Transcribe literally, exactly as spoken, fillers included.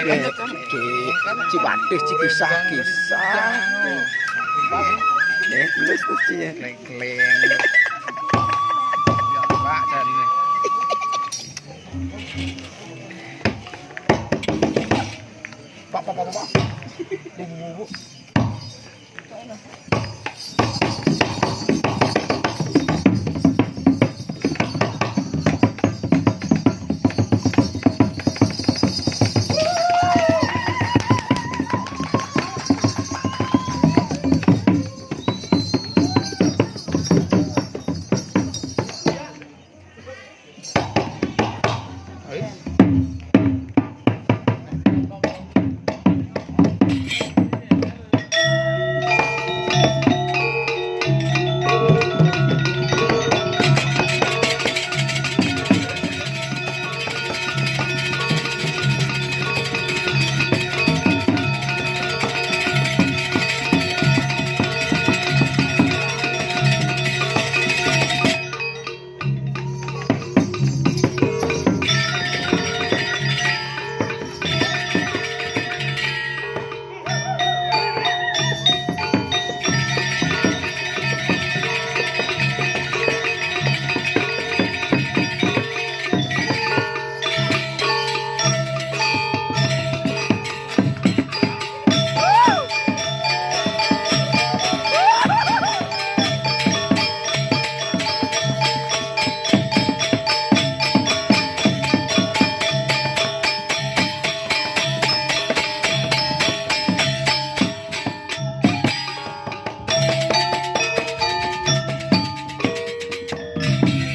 Oke, Ci, Ci Badis, Ci kisah-kisah. Eh, terus, terus, Ci, ya. Keling-keling. Ya, Pak, cari nih. Pak, Pak, Pak, Pak. Tunggu, Bu.